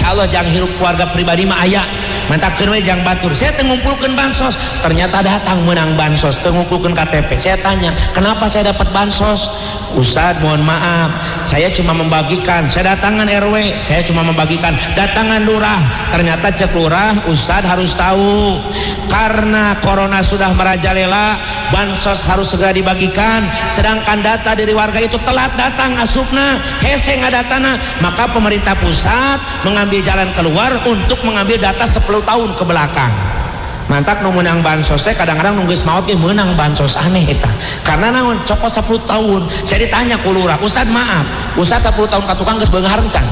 Insyaallah jang hirup keluarga pribadi mah aya. Mantakeun we jang batur. Saya teu ngumpulkeun bansos, ternyata datang menang bansos, teu ngumpulkeun KTP. Saya tanya, "Kenapa saya dapat bansos?" "Ustad, mohon maaf, saya cuma membagikan." Saya datangan RW, saya cuma membagikan. Datangan lurah, ternyata cek lurah, "Ustad harus tahu, karena corona sudah merajalela, bansos harus segera dibagikan. Sedangkan data dari warga itu telat datang asupna, hese ngadatana, maka pemerintah pusat mengambil jalan keluar untuk mengambil data 10 tahun ke belakang." Mantak nu meunang bansos teh kadang-kadang nu geus maot ge meunang bansos, aneh eta. Karena naon, cokot 10 tahun. Saya ditanya ku lurah, "Ustad, maaf, Ustad 10 tahun ka tukang geus beunghar can?"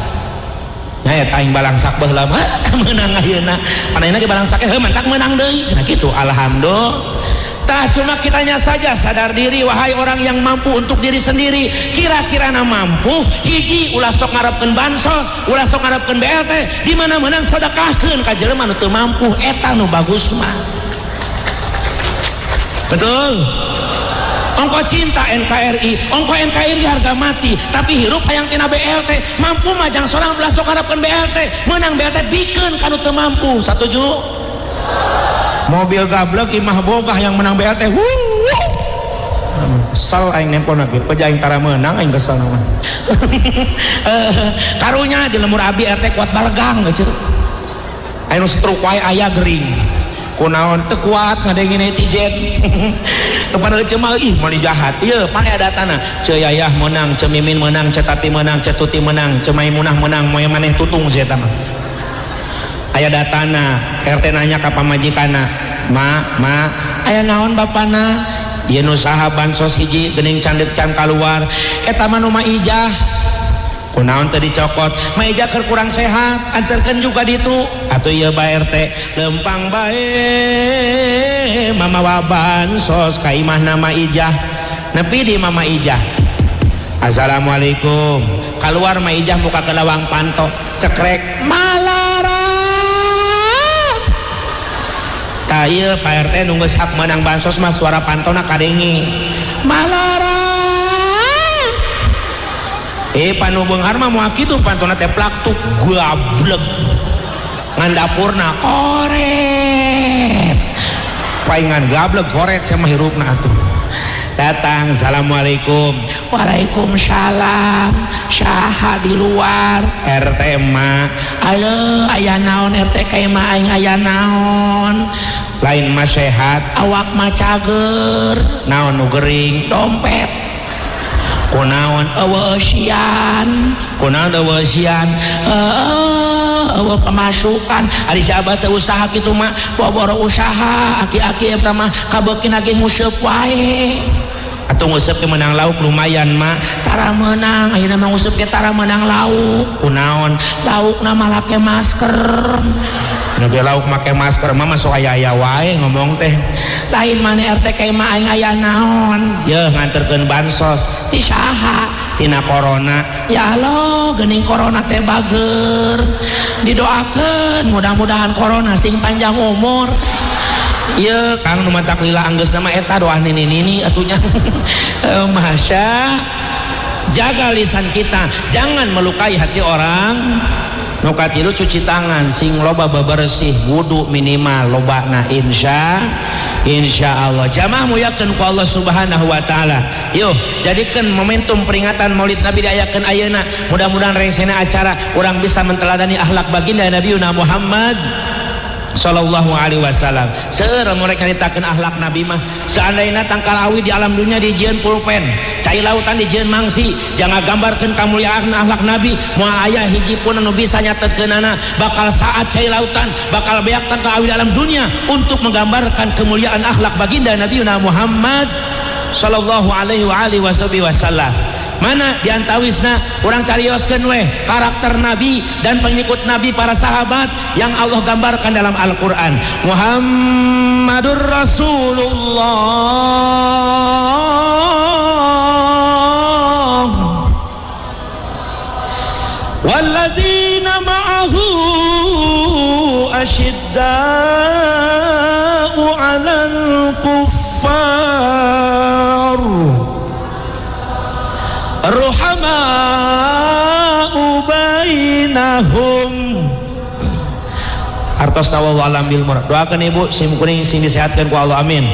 Nya eta aing balangsak baheula mah meunang ayeuna. Pan ayeuna ge balangsak heuh mantak meunang deui cenah kitu. Alhamdulillah. Tah, cuma kitanya saja sadar diri, wahai orang yang mampu untuk diri sendiri, kira-kira na mampu, hiji, ulah sok ngarepkeun bansos, ulah sok ngarepkeun BLT, di mana menang sedekahkeun ka jelema nu teu mampu, eta nu bagus mah. Betul? Ongko cinta NKRI, ongko NKRI harga mati, tapi hirup hayang tina BLT, mampu mah jang sorang ulah sok ngarepkeun BLT, menang BLT bikeun ka nu teu mampu. Satuju? Mobil gablek, imah bogah, yang menang BLT, wuh. Kesel aing nempel lagi, peja aing tara menang, aing kesel mah. Karunya di lembur abi RT kuat bargang gitu. Aing nu stroke wae aya gering. Kunaon teu kuat ngadengin netizen. Kepada ece mah ih meuli jahat. Ieu pane datana. Ce Yayah menang, Ce Mimin menang, Ce Tati menang, Ce Tuti menang, Ce Maimunah menang, moe maneh tutung sia eta mah. Aya datana, RT nanya ka pamajikanna, "Ma, ma, aya naon bapana? Ieu nu saha bansos hiji geuning can can kaluar?" "Eta mah nu Ma Ijah." "Kunaon teu dicokot?" "Ma Ijah keur kurang sehat, anterkeun juga ditu." Atuh ieu ba RT lempang bae mamawa bansos ka imahna Ma Ijah. Nepi di Mama Ijah, "Assalamualaikum." Keluar Ma Ijah muka ke lawang panto, cekrek, "Malara." Tah, ieu Pak RT nunggu hak menang bansos mah suara pantona kadenge. "Malara." Eh, panu beunghar mah moal kitu, pantona teh plak tuk gablek. Ngan dapurna koret. Paingan gablek koret sama hirupna atuh. Datang, "Assalamualaikum." "Waalaikumsalam. Saha di luar?" "RT, ma." "Halo, aya naon RT ka imah aing, aya naon?" "Lain mah sehat?" "Awak mah cager." "Naon nu gering?" "Dompet." "Kunaon?" "Eueuh eusian." "Kunaon eueuh eusian?" "Heueuh, eueuh pemasukan." "Ari si abah teh usaha kitu mah?" "Boro usaha, aki-aki eta mah kabeukin ge nguseup wae." "Atuh nguseup ge menang lauk lumayan, mah." "Tara meunang, ayeuna mah nguseup ge tara meunang lauk." "Kunaon?" "Laukna make masker." "Nu ge lauk make masker mah masuk aya-aya wae ngomong teh." "Lain maneh RT ka imah aing aya naon?" "Yeuh, nganterkeun bansos." "Ti saha?" "Tina corona." "Ya Allah, geuning corona teh bager. Didoakeun mudah-mudahan corona sing panjang umur." Ieu Kang nu matak lila anggeus nama eta doa nini-nini atunya. Masya, jaga lisan kita, jangan melukai hati orang. Nu katilu, cuci tangan sing loba, bebersih, wudu minimal lobana, insya Allah. Jamaah muyakeun ku Allah Subhanahu wa taala, yuk jadikan momentum peringatan Maulid Nabi diayakeun ayeuna, mudah-mudahan rengsena acara urang bisa menteladani akhlak baginda Nabi Muhammad sallallahu alaihi wasallam. Seueur mereka nyaritakeun akhlak Nabi mah. Seandainya tangkal awi di alam dunia dijieun pulpen, cai lautan dijieun mangsi, jangan gambarkeun kamuliaan akhlak Nabi, moal aya hiji pun anu bisa nyatetkeunana. Bakal saat cai lautan, bakal beak tangkal awi di alam dunia untuk menggambarkan kemuliaan akhlak baginda Nabi Muhammad sallallahu alaihi wa alihi wasallam. Mana diantawisna urang carioskeun weh karakter Nabi dan pengikut Nabi, para sahabat yang Allah gambarkan dalam Al-Quran. Muhammadur Rasulullah wallazina ma'ahu asyidda'u 'alal kuffar ruhama'u bainahum. Hartos wallahu alam bil murad. Doakan ibu sim kuring sing disehatkeun ku Allah, amin.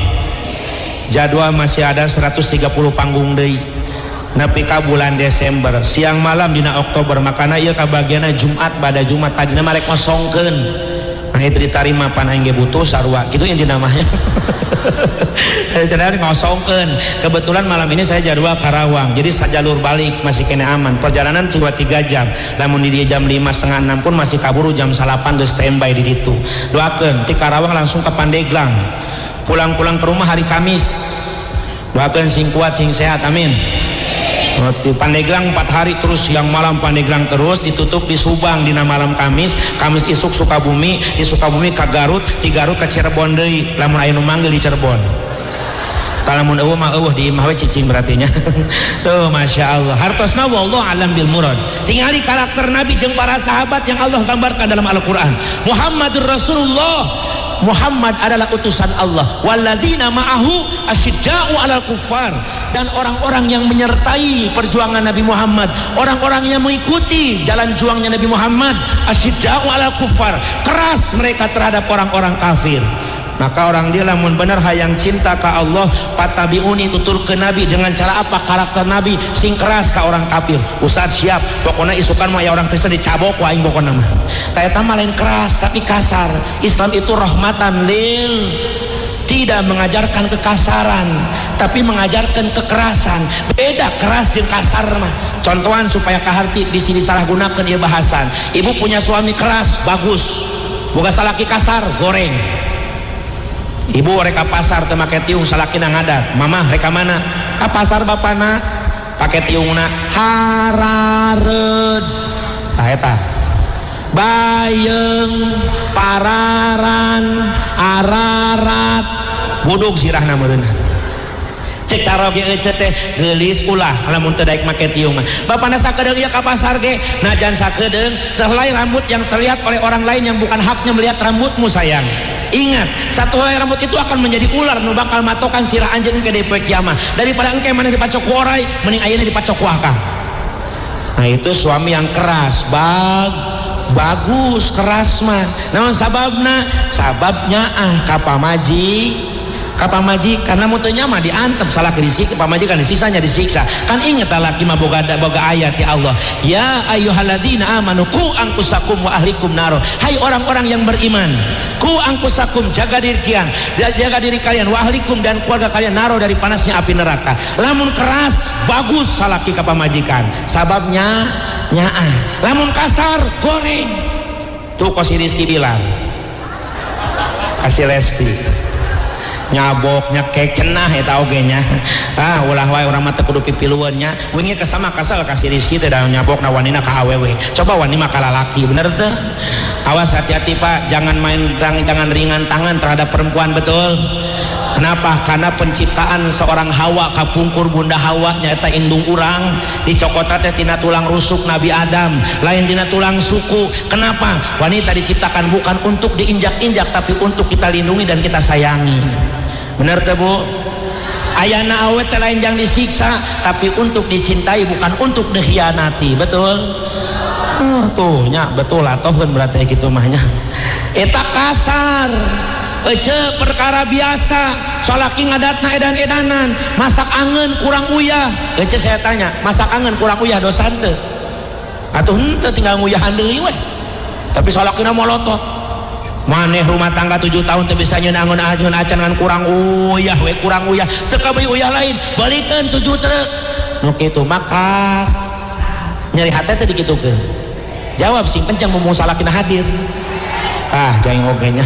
Jadwal masih ada 130 panggung deui nepi ka bulan Desember, siang malam dina Oktober. Makana ieu kabagianna Jumat pada Jumat tadina mah rek ngosongkeun. Nah, itu diterima pan aing ge butuh sarua kitu intina mah. Jadi ngosongkeun. Kebetulan malam ini saya jadwal Karawang, jadi sajalur balik masih kena aman. Perjalanan cuma 3 jam, lamun di dia jam 5 setengah 6 pun masih kaburu, jam 8 geus standby di ditu. Doakeun ti Karawang langsung ke Pandeglang, pulang-pulang ke rumah hari Kamis. Doakeun sing kuat sing sehat, amin. Di Pandeglang 4 hari terus, siang malam Pandeglang terus, ditutup di Subang dina malam Kamis. Kamis isuk Sukabumi, di Sukabumi ke Garut, di Garut ke Cirebon deui lamun aya nu manggil di Cirebon. Lamun eueuh mah eueuh, di imah we cicing berarti nya. Tuh, Masya Allah. Hartosna wallahu alam bil murad. Tingali karakter Nabi jeung para sahabat yang Allah gambarkan dalam Al-Qur'an. Muhammadur Rasulullah, Muhammad adalah utusan Allah. Walladzina ma'ahu asyidda'u 'alal kuffar, dan orang-orang yang menyertai perjuangan Nabi Muhammad, orang-orang yang mengikuti jalan juangnya Nabi Muhammad, asyidda'u 'alal kuffar, keras mereka terhadap orang-orang kafir. Maka orang dia lamun bener hayang cinta ka Allah, fatabi'uni, tuturkeun Nabi. Dengan cara apa? Karakter Nabi sing keras ka orang kafir. Ustaz siap, pokoknya isukan mah ya orang Kristen dicabok ku aing pokokna mah. Eta mah lain keras tapi kasar. Islam itu rahmatan lil, tidak mengajarkan kekasaran tapi mengajarkan kekerasan. Beda keras jeung kasar mah. Contohan supaya kaharti di sini salah gunakan ieu bahasan. Ibu punya suami keras, bagus. Boga salaki kasar, goreng. Ibu rek ka pasar teu make tiung, salakina ngadat. Mamah, rek ka mana? Ka pasar bapana. Pake tiungna, harareud. Tah eta bayeung pararan ararat budug sirahna meureunna. Cek caroge ece teh geulis, ulah lamun teu daek make tiung mah. Bapana sakedeung ieu ka pasar ge najan sakedeung sehelai rambut yang terlihat oleh orang lain yang bukan haknya melihat rambutmu, sayang. Ingat, satu helai rambut itu akan menjadi ular nu bakal matokan sirah anjeun engke di poe kiamat. Daripada engke maneh dipacok ku oray, mending ayeuna dipacok ku akang. Nah, itu suami yang keras, bagus keras mah. Naon sababna? Sababnya ah ka pamaji, ka pamaji, karena mutunya mah diantep salah disik pamajikan, disisanya disiksa. Kan inget laki mah boga boga ayat ya Allah, ya ayyuhalladzina amanu qu anfusakum wa ahlikum naro. Hai orang-orang yang beriman, qu anfusakum, jaga diri kalian, jaga diri kalian, wa ahlikum, dan keluarga kalian, naro, dari panasnya api neraka. Lamun keras bagus salaki ka pamajikan, sababnya nyaah. Lamun kasar, goreng. Tuh kosi Rizky bilang kasih Lesti nyabok nyekek cenah eta oge nya. Ah, ulah wae, urang mah teu kudu pipilueun nya. Wingi kesama kasal kasih Rizky teh da nyabok na wanina ka awewe, coba wani mah ka lalaki, bener teu? Awas, hati-hati Pak, jangan main jangan ringan tangan terhadap perempuan, betul? Kenapa? Karena penciptaan seorang Hawa kapungkur, Bunda Hawa nyata indung urang, dicokot teh tina tulang rusuk Nabi Adam, lain tina tulang suku. Kenapa? Wanita diciptakan bukan untuk diinjak-injak tapi untuk kita lindungi dan kita sayangi. Bener teh, Bu? Ayana awet teh lain jang disiksa tapi untuk dicintai, bukan untuk dikhianati. Betul? Oh, tuh nya, betul atoh berarti gitu mahnya. Eta kasar. Ece perkara biasa salaki ngadatna edan-edanan, masak angeun kurang uyah. Ece, saya tanya, masak angeun kurang uyah dosa teu? Atuh henteu, tinggal nguyahan deui weh. Tapi salakina molotot, maneh rumah tangga 7 tahun teu bisa nyeun angeun angeun acan ngan kurang uyah we, kurang uyah. Teu kabeli uyah lain, balikeun 7 truk. Nu kitu makas nyeri hate teh dikitukeun? Jawab sing kencang mumpung salakina hadir. Ah, jangan oge nya.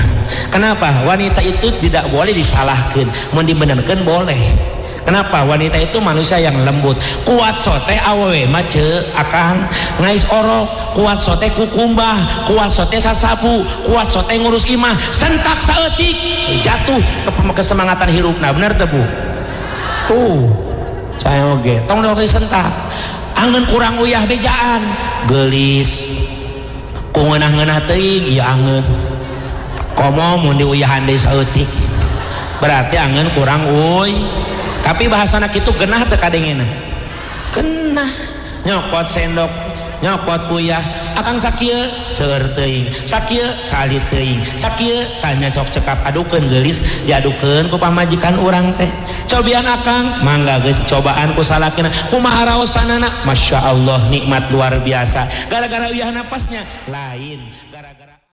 Kenapa? Wanita itu tidak boleh disalahkan, mau dibenarkan boleh. Kenapa? Wanita itu manusia yang lembut. Kuat sote awewe mah ce akang ngais orok, kuat sote kukumbah, kuat sote sasapu, kuat sote ngurus imah, sentak saeutik jatuh ke kesemangatan hirupna, bener teu, Bu? Tuh, saya oge tong dong disentak. Angeun kurang uyah bejaan, geulis ku ngeunah-ngeunah teuing ieu angeun. Komo mun diuyahan deui saeutik, berarti angeun kurang uy. Tapi bahasana kitu genah teu kadengena? Genah. Nyokot sendok Nyokot uyah akang sakieu seueur teuing, sakieu salit teuing, sakieu tanya sok cekap adukeun geulis diadukeun ku pamajikan urang teh. Cobian akang mangga geus cobaan ku salakina, kumaha raosanana? Masya Allah, nikmat luar biasa gara-gara uyah napasnya, lain gara-gara